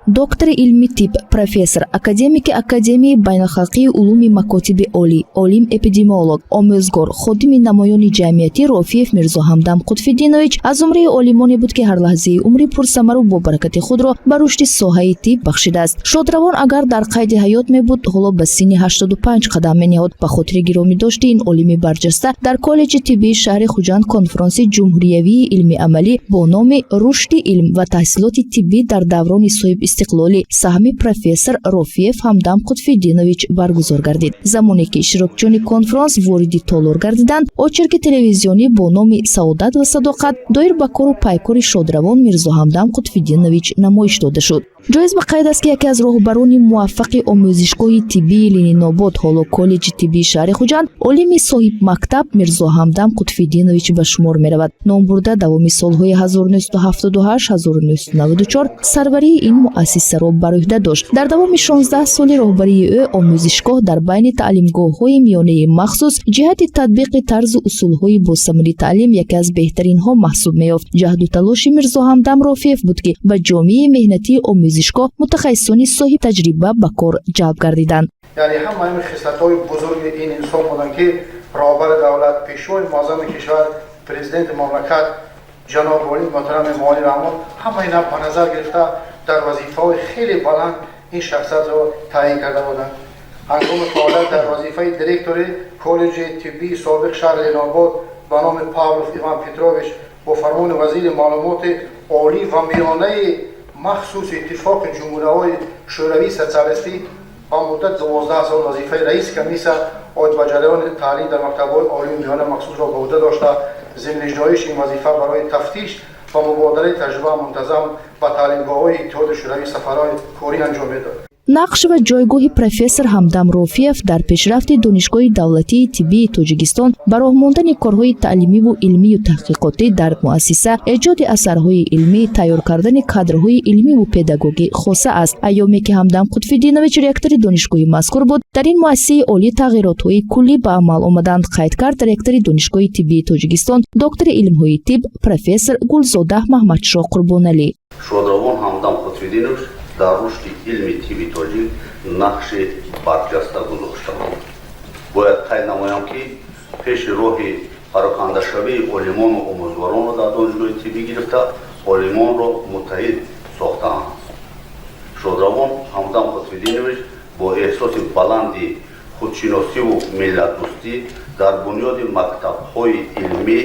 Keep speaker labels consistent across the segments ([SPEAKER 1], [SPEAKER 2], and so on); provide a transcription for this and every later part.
[SPEAKER 1] Доктори илми тиб, профессор, академики Академияи байналхалқии улуми макотиби олӣ, олим эпидемиолог, омӯзгор, ходими намоёни ҷамъиятӣ Рофиев Мирзоҳамдам Қутфиддинович аз зумраи олимоне буд, ки ҳар лаҳзаи умри пурсамару бобаракати худро ба рушди соҳаи тиб бахшидааст. Шодравон агар дар қайди ҳаёт мебуд, ҳоло ба синни 85 қадам мениҳод. Ба хотири гиромӣ дошти ин олими барҷаста дар Коллеҷи тиббии шаҳри Хуҷанд конфронси ҷумҳуриявии илми-амалӣ бо номи «Рушди илм ва таҳсилоти тиббӣ дар даврони соҳибистиқлолӣ: саҳми профессор Рофиев Ҳамдам Қутфиддинович» баргузор гардид. Замоне ки иштирокчиёни конфронс вориди толор гардиданд, очерки телевизионӣ бо номи «Саодат ва садоқат» доир ба кору пайкори шодравон Мирзоҳамдам Қутфиддинович намоиш дода шуд. Ҷоиз ба қайд аст, ки яке аз роҳбарони муваффақи омӯзишгоҳи тиббии Ленинобод, ҳоло Коллеҷи тиббии шаҳри Хуҷанд, олими соҳибмактаб Мирзоҳамдам Қутфиддинович ба шумор меравад. Номбурда давоми солҳои 1978-1994 сарварии ин муассисаро бар ӯҳда дошт. Дар давоми 16 соли роҳбарии ӯ омӯзишгоҳ дар байни таълимгоҳҳои миёнаи махсус ҷиҳати татбиқи тарзу усулҳои босамари таълим яке аз беҳтаринҳо маҳсуб меёфт. Ҷаҳду талоши Мирзоҳамдам Рофиев буд, ки ба ҷомеаи меҳнатии омӯзишгоҳ мутахассисони соҳибтаҷриба ба кор ҷалб гардиданд.
[SPEAKER 2] Яъне ҳама ин хислатҳои бузурги ин инсон буданд, ки роҳбари давлат, пешвои муаззами кишвар, президенти мамлакат ҷаноби олӣ муҳтарам Эмомалӣ Раҳмон ҳама ина ба назар гирифта, дар вазифаҳои хеле баланд ин шахсиятро таъйин карда буданд. Ҳангоми фаъолият дар вазифаи директори коллеҷи тиббии собиқ шаҳри Ленинобод ба номи Павлов Иван Петрович бо фармони вазири маълумоти олӣ ва миёнаи махсуси Иттифоқи Ҷумҳуриҳои Шӯравии Социалистӣ ба муддати 12 сол вазифаи раиси комиссия оид ба ҷараёни таълим дар мактабҳои олию миёна махсусро ба ӯҳда дошта, зимни иҷроиши ин вазифа барои тафтиш ва мубодилаи таҷриба мунтазам ба таълимгоҳҳои Иттиҳоди Шӯравӣ сафарҳои корӣ анҷом медод.
[SPEAKER 1] Нақш ва ҷойгоҳи профессор Ҳамдам Рофиев дар пешрафти Донишгоҳи давлатии тиббии Тоҷикистон, ба роҳ мондани корҳои таълимиву илмию таҳқиқотӣ дар муассиса, эҷоди асарҳои илмӣ, тайёр кардани кадрҳои илмиву педагогӣ хоса аст. Айёме ки Ҳамдам Қутфиддинович ректори донишгоҳи мазкур буд, дар ин муассисаи олӣ тағйиротҳои куллӣ ба амал омаданд, қайд кард ректори Донишгоҳи тиббии Тоҷикистон, доктори илмҳои тиб, профессор Гулзода Маҳмадшоҳ Қурбоналӣ.
[SPEAKER 3] Шодравон Ҳамдам Қутфиддинович дар рушди илми тибби тоҷик нақши барҷаста гузоштаанд. Бояд қайд намоям, ки пеши роҳи парокандашавии олимону омӯзгоронро дар донишгоҳи тиббӣ гирифта, олимонро муттаҳид сохтаанд. Шодравон Ҳамдам Қутфиддинович бо эҳсоси баланди худшиносиву миллатдӯстӣ дар бунёди мактабҳои илмӣ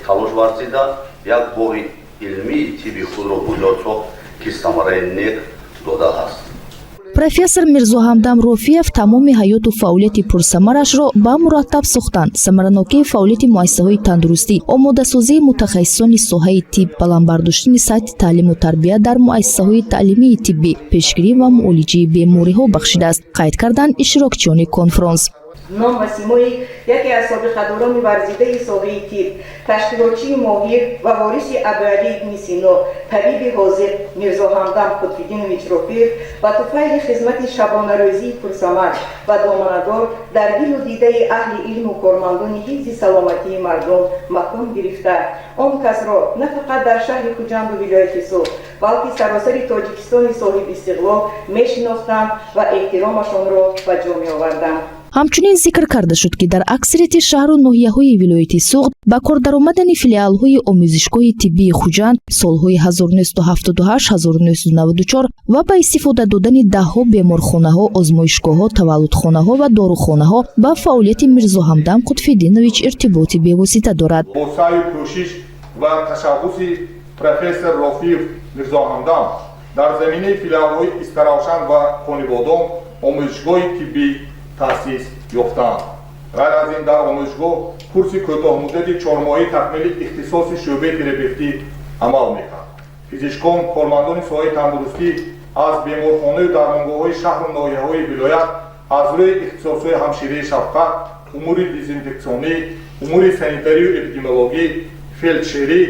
[SPEAKER 3] талош варзида, як боғи илмии тибби худро бунёд сохт, ки самараи нек додааст.
[SPEAKER 1] Профессор Мирзоҳамдам Рофиев тамоми ҳаёту фаъолияти пурсамарашро ба мураттаб сохтан, самаранокии фаъолияти муассисаҳои тандурустӣ, омодасозии мутахассисони соҳаи тиб, баланд бардоштани сатҳи таълиму тарбия дар муассисаҳои таълимии тиббӣ, пешгирӣ ва муолиҷаи бемориҳо бахшидааст, қайд карданд иштирокчиёни конфронс.
[SPEAKER 4] Ном ва симои яке аз собиқадорони варзидаи соҳаи тиб, ташкилотчии моҳир ва вориси Абуалӣ ибни Сино, табиби ҳозиқ Мирзоҳамдам Қутбиддинович Рофиев ба туфайли хизмати шабонарӯзии пурсамар ва доманадор дар дилу дидаи аҳли илму кормандони ҳифзи саломатии мардум макон гирифта, он касро на фақат дар шаҳри Хуҷанду вилояти Суғд, балки саросари Тоҷикистони соҳибистиқлол мешинохтанд ва эҳтиромашонро ба ҷо меоварданд.
[SPEAKER 1] Ҳамчунин зикр карда шуд, ки дар аксарияти шаҳру ноҳияҳои вилояти Суғд ба кор даромадани филиалҳои омӯзишгоҳи тиббии Хуҷанд солҳои 1978-1994 ва ба истифода додани даҳҳо беморхонаҳо, озмоишгоҳҳо, таваллудхонаҳо ва дорухонаҳо ба фаъолияти Мирзоҳамдам Қутфиддинович иртиботи бевосита дорад.
[SPEAKER 5] Бо саъю кӯшиш ва ташаббуси профессор Рофиев Мирзоҳамдам дар заминаи филиалҳои Истаравшан ва Конибодом омӯзишгоҳи тиббӣ таъсис ёфтаанд. Ғайр аз ин, дар омӯзишгоҳ курси кӯтоҳмуддати чормоҳаи такмили ихтисоси шӯъбаи терапевтӣ амал мекард. Физишкон, кормандони соҳаи тандурустӣ аз беморхонаю дармонгоҳҳои шаҳру ноҳияҳои вилоят аз рӯи ихтисосҳои ҳамшираи шафқат, умури дезинфексионӣ, умури санитарию эпидемиологӣ, фелдшерӣ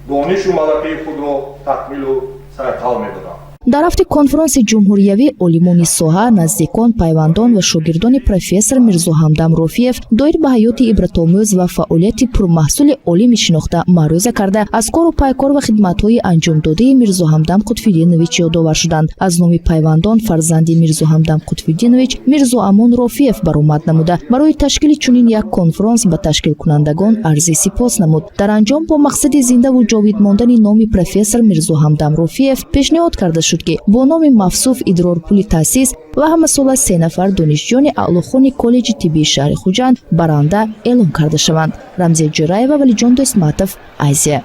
[SPEAKER 5] донишу малакаи худро такмилу сайқал медоданд.
[SPEAKER 1] Дар рафти конфронси ҷумҳуриявӣ олимони соҳа, наздикон, пайвандон ва шогирдони профессор Мирзоҳамдам Рофиев доир ба ҳаёти ибратомӯз ва фаъолияти пурмаҳсули олими шинохта маърӯза карда, аз кору пайкор ва хидматҳои анҷомдодаи Мирзоҳамдам Қутбиддинович ёдовар шуданд. Аз номи пайвандон фарзанди Мирзоҳамдам Қутбиддинович Мирзоамон Рофиев баромад намуда, барои ташкили чунин як конфронс ба ташкилкунандагон арзи сипос намуд. Дар анҷом бо мақсади зиндаву ҷовид мондани номи профессор Мирзоҳамдам Рофиев пешниҳод карда шуд, ки бо номи мавсуф идрорпули таъсис ва ҳамасола се нафар донишҷӯёни аълохони коллеҷи тиббии шаҳри Хуҷанд баранда эълон карда шаванд. Рамзия Ҷӯраева, Валиҷон Дӯстматов, Азия.